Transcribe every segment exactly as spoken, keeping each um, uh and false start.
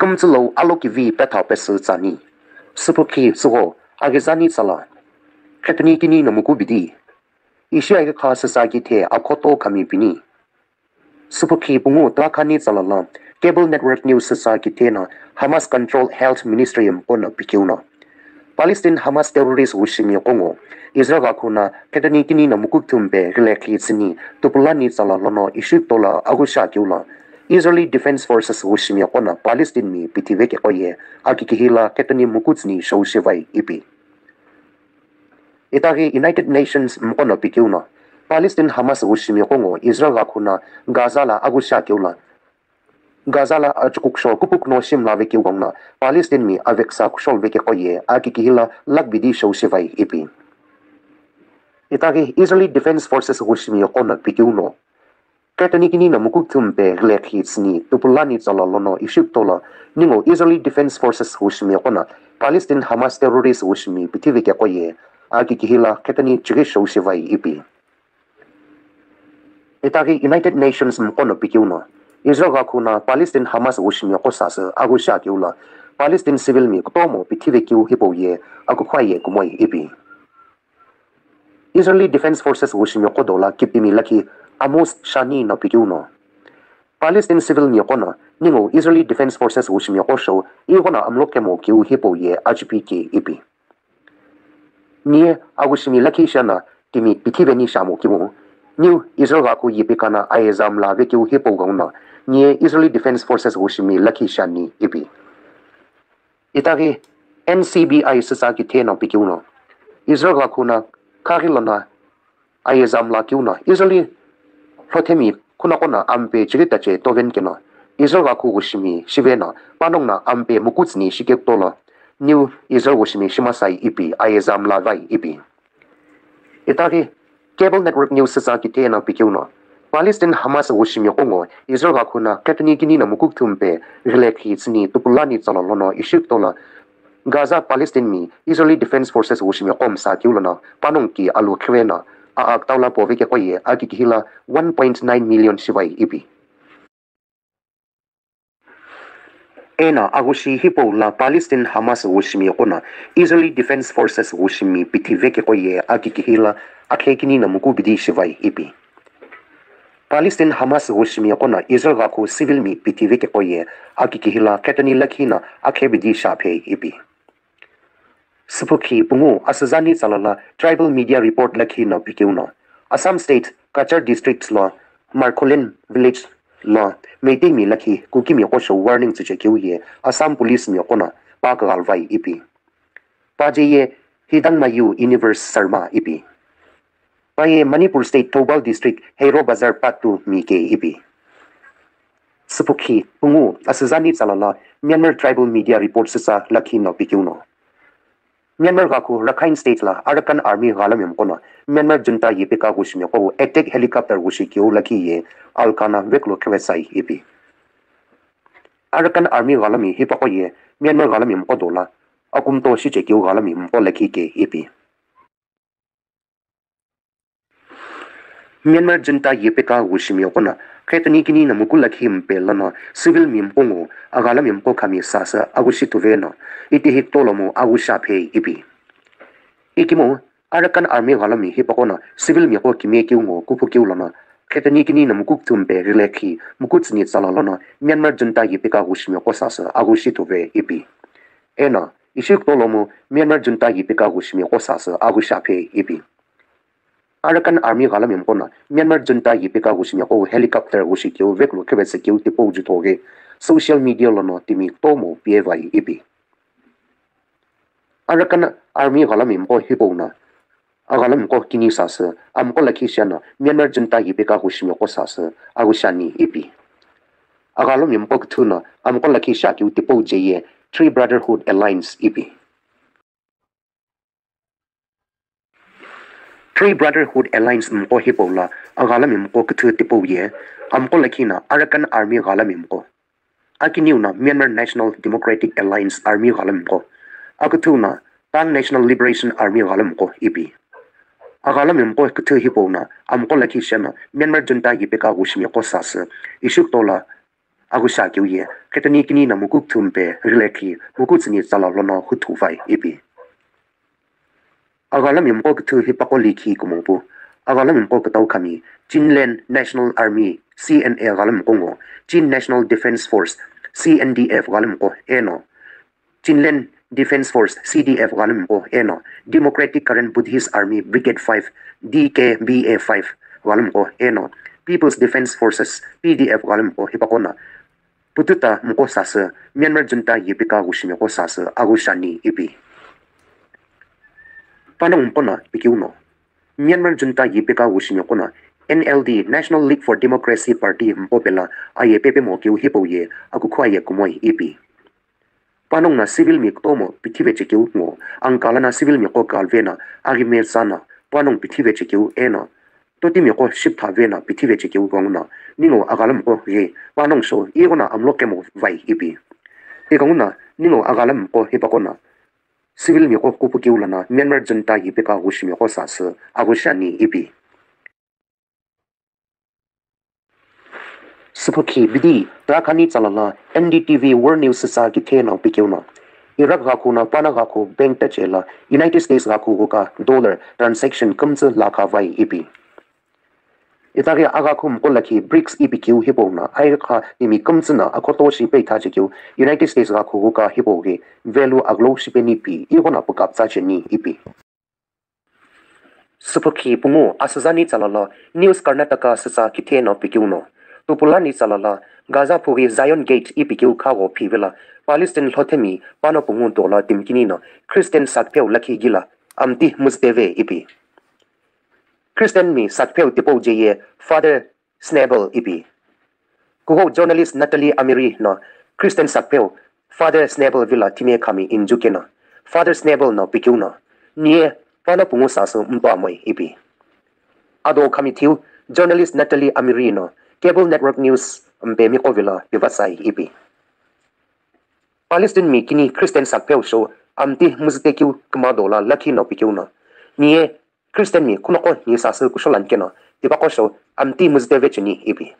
Mtsülou alokivi petha pesü tsani. Süpükhi sügho, aghizani tsala. Qhetuni kini no mukubidi. Ishi aghikha süsa kithe akhoto kami pini. Süpükhi pungu tulakhani tsalala, Cable Network News süsa kithe no Hamas control Health Ministry mqo no pikeu no. Palestine Hamas terrorist wushimi qo ngo, Israel ghakhu no qhetuni kini no mukukthumpe ghilekhi tsüni tupulani tsala lono ishi kutola aghüshi akeu lo, Israeli Defense Forces wushimi qo no Palestine mi pithive keqo ye akikihi lo qhetuni mukutsüni shou shivai ipi. Itaghi United Nations mqo no pikeu no, Palestine Hamas wushimi qo ngo Israel ghakhu no Gaza lo aghüshi akeu lo, Gaza lo achukukusho kupukno shimla vekeu gong no, Palestine mi aveksa kushol vekeqo ye akikihi lo lakbidi shou shivai ipi. Itaghi Israeli Defense Forces wushimi qo no pikeu no, qhetuni kini no mukukthumpe ghilekhi tsüni tupulani tsala lono ishi kutola, ningu Israeli Defense Forces wushimi qo no, Palestine Hamas terrorist wushimi pithive keqo ye akikihi lo qhetuni chighi shou shivai ipi. Itaghi United Nations mqo no pikeu no, Israel ghakhu no Palestine Hamas wushimi qo sasü aghüshi akeu lo, Palestine civil mi kutomo pithive keu hipau ye akukhwa ye kumoi ipi. Israeli Defense Forces wushimi qo dolo kipimi lakhi Amos Shani no pikeu no, Palestine civil mi qo no, ningu Israeli Defense Forces wushimi qo shou ighono amlo kemo keu hipau ye achipi ke ipi. Niye aghüshimi lakhi shiano timi pithive ni shamo keu, niu Israel ghakhu yipika no aye zamla vekeu hipau gong no, niye Israeli Defense Forces wushimi lakhi shiani ipi. Itaghi N C B I süsa kithe no pikeu no, Israel ghakhu no khaghi lono aye zamla keu no, Israeli lhothemi khunoqo no ampe chighi tache toven keno, Israel ghakhu wushimi shive no, panongu no ampe mukutsüni shikekuto lo, niu Israel wushimi shimasai ipi, aye zamla vai ipi. Itaghi Cable Network News süsa kithe no pikeu no, Palestine Hamas wushimi qo ngo Israel ghakhu no qhetuni kini no mukukthumpe ghilekhi tsüni tupulani tsala lono ishi kutola, Gaza Palestine mi Israeli Defense Forces wushimi qo msa keu lono panongu ki alu khiveno, a aktaula pove keqo ye akikihi lo one point nine million shivai ipi. Eno aghüshi hipau lo Palestine Hamas wushimi qo no Israeli Defense Forces wushimi pithive keqo ye akikihi lo akhe kini no mukubidi shivai ipi. Palestine Hamas wushimi qo no Israel ghakhu civil mi pithive keqo ye akikihi lo qhetuni lakhi no akhe bidi shaphe ipi. Süpükhi pungu asüzani tsala lo Tribal Media Report lakhi no pikeu no, Assam State Cachar District lo Markholen Village lo Meitei mi lakhi Kukimi qo shou warning tsüche keu ye Assam Police mi qo no pa kaghalvai ipi. Pa je ye Hidangmayu Universe Sarma ipi. Pa ye Manipur State Thoubal District Heiro Bazar Patu mi ke ipi. Süpükhi pungu asüzani tsala lo Myanmar Tribal Media Report süsa lakhi no pikeu no, Myanmar ghakhu Rakhine State lo Arakan Army ghalami mqo no Myanmar junta yipika wushimi qo attack helicopter wushi keu lakhi ye alkana veklo khivetsai ipi. Arakan Army ghalami hipaqo ye Myanmar ghalami mqo dolo akumto shiche keu ghalami mqo lakhi ke ipi. Myanmar junta yipika wushimi qo no qhetuni kini no muku lakhi mpe lono civil mi mqo ngo aghalami mqo khami sasü aghüshi tuve no itihi kutola mu aghüshi aphe ipi. Ikemu Arakan Army ghalami hipaqo no civil mi qo kime keu ngo kuphu keu lono qhetuni kini no mukukthumpe ghilekhi mukutsüni tsala lono Myanmar junta yipika wushimi qo sasü aghüshi tuve ipi. Eno ishi kutola mu Myanmar junta yipika wushimi qo sasü aghüshi aphe ipi. Arakan Army ghalami mqo no Myanmar junta yipika wushimi qo helicopter wushi keu veklo khivetsü keu tipau jutoghi social media lono timi kutomo pie vai ipi. Arakan Army ghalami mqo hipau no aghalami mqo kini sasü amqo lakhi shiano Myanmar junta yipika wushimi qo sasü aghüshi ani ipi. Aghalami mqo küthü no amqo lakhi shiakeu tipau je ye Three Brotherhood Alliance ipi. Three Brotherhood Alliance mqo hipau lo aghalami mqo küthü tipau ye amqo lakhi no Arakan Army ghalami mqo. Akiniu no Myanmar National Democratic Alliance Army ghalami mqo. Aküthüu no Ta'ang National Liberation Army ghalami mqo ipi. Aghalami mqo küthü hipau no amqo lakhi shiano Myanmar junta yipika wushimi qo sasü ishi kutola Aghüshi akeu ye, khetoni kini na muku küthü mpe rilekhi, muku tsüni tsala lono huthu vai ipi. Aghalami mqo küthü hipaqo likhi kumopu. Aghalami mqo kütau khami, Chinland National Army, C N A ghalami mqo ngo, Chin National Defence Force, C N D F ghalami mqo eno, Chinland Defence Force, C D F ghalami mqo eno, Democratic Karen Buddhist Army Brigade five, D K B A five ghalami mqo eno, People's Defence Forces, P D F ghalami mqo hipaqo na, pututa mqo sasü, Myanmar junta yipika ghushimiqo sasü, aghüshi ani ipi. Panongu mqo na pikeu no, Myanmar junta yipika ghushimiqo na, N L D, National League for Democracy Party mqo pela aye pepe mo keu hipau ye, akukhu aye kumoi ipi. Panongu na civil mi kutomo pithive chekeu ngo, angkala na civil miqo kalve na, aghime sa na, panongu pithive chekeu eno, totimi qo shiptha vena pithive chekeu ghenguno, ningu aghalami qo ghi panongu sho ighono amlo kemo vai ipi. Tighenguno, ningu aghalami qo hipaqo na, civil miqo kupu keu lono Myanmar junta yipika ghushimiqo sasü, aghüshi ani ipi. Süpükhi bidi, takhani tsalala, N D T V World News süsa kitheno pikeu no. Iraq ghakhu no pana ghakhu bank tache la United States ghakhu ghuka dollar transaction kümtsü lakha vai ipi. Itaghi aghakhu mqo lakhi brics ipi keu hipau no, aigha timi kümtsü no akhoto shi peitha chekeu United States ghakhu ghuka hipau ghi value aglo shipeni pi, ighono pukaptsa cheni ipi. Süpükhi pungu asüzani tsalala News Karnataka süsa kitheno pikeu no. Tupulani tsalala Gaza phughi Zion Gate ipi keu khagho phivela Palestine lhothemi pano pungu dola timkini no Christian sakpheu lakhi gila amti müzüteve ipi. Christian mi sakpheu tipau jeye Father Schnabel ipi. Kughou journalist Natalie Amiri no Christian sakpheu Father Schnabel vilo thime khami injukeno, Father Schnabel no pikeu no, niye pano pungu sasü mpa moi ipi. Ado khami thiu journalist Natalie Amiri no Cable Network News mpemi qo vilo pivatsai ipi. Palestine mi kini Christian sakpheu sho amti müzüte keu kümado la lakhi no pikeu no, niye Christian mi kunoqo ni sasü kusho lankeno, tipaqo sho amti müzüteve cheni ipi.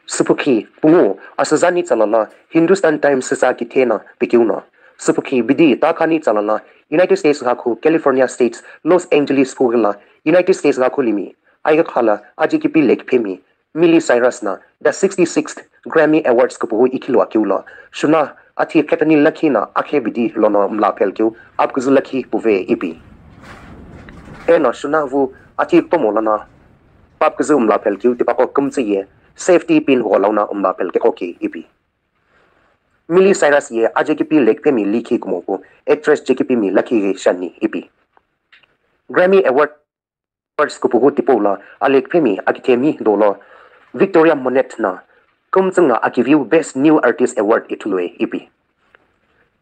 Süpükhi pungu asüzani tsalala Hindustan Times süsa kitheno pikeu no. Süpükhi bidi takhani tsalala United States ghakhu California States Los Angeles phughi la United States ghakhu limi aigha khala ajekipi lekphemi Miley Cyrus na the sixty-sixth Grammy Awards kupuhu ikhilu akeu lo, shuna athi khetani lakhi na akhe bidi lono mla phel keu apküzü lakhi puve ipi. Eno shuna vu athi kutomo lono papküzü mla phel keu tipaqo kümtsü ye safety pin gho lono mla phel keko ki ipi. Miley Cyrus ye ajekipi lekphemi likhi kumopu actress jekipimi lakhi ghi shani ipi. Grammy Award Awards kupuhu tipau lo alekphemi akithemi dolo Victoria Monet na kümtsü ngo akiviu Best New Artist Award ithulue ipi.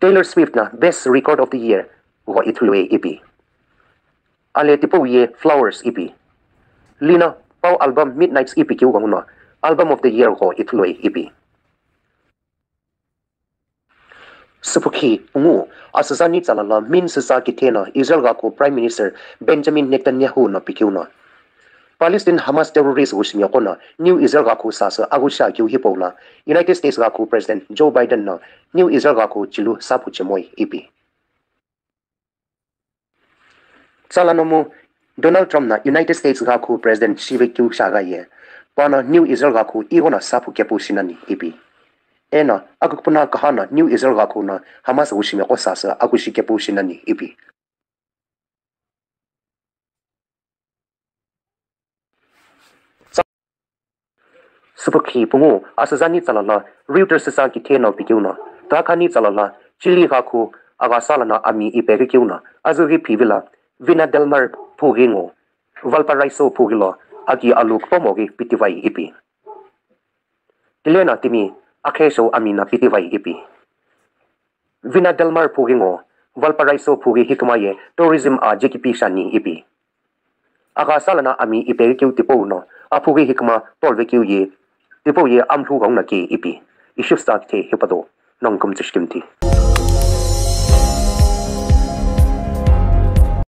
Taylor Swift na Best Record of the Year gho ithulue ipi. Ale tipau ye Flowers ipi. Lina pau album Midnights ipi keu ghenguno Album of the Year gho ithulue ipi. Süpükhi pungu asüzani tsalala min süsa kitheno Israel ghakhu Prime Minister Benjamin Netanyahu no pikeu no. Palestine Hamas terrorist ghushimiqo no New Israel ghakhu sasü aghüshi akeu hipau lo United States ghakhu President Joe Biden no New Israel ghakhu chilu sapu chemoi ipi. Tsala nomu Donald Trump na United States ghakhu President shive keu shagha ye, pano New Israel ghakhu ighono sapu kepu shinani ipi. Eno akukupuna kahana New Israel ghakhu no Hamas ghushimiqo sasü aghüshi kepu shinani ipi. Süpükhi pungu asüzani tsalala Reuters süsa kitheno pikeu no. Takhani tsalala Chile ghakhu aghasa lono ami ipeghi keu no azüghi phivela Viña del Mar phughi ngo Valparaiso phughi lo aki alu kutomo ghi pitivai ipi. Tileno timi akhe sho ami no pitivai ipi. Viña del Mar phughi ngo Valparaiso phughi hikuma ye tourism ajekipi shani ipi. Aghasa lono ami ipeghi keu tipau no aphughi hikuma tolve keu ye tipau ye amlhu ghenguno ki ipi. Ishiusta kithe hipado nongu kümtsü shikimthi.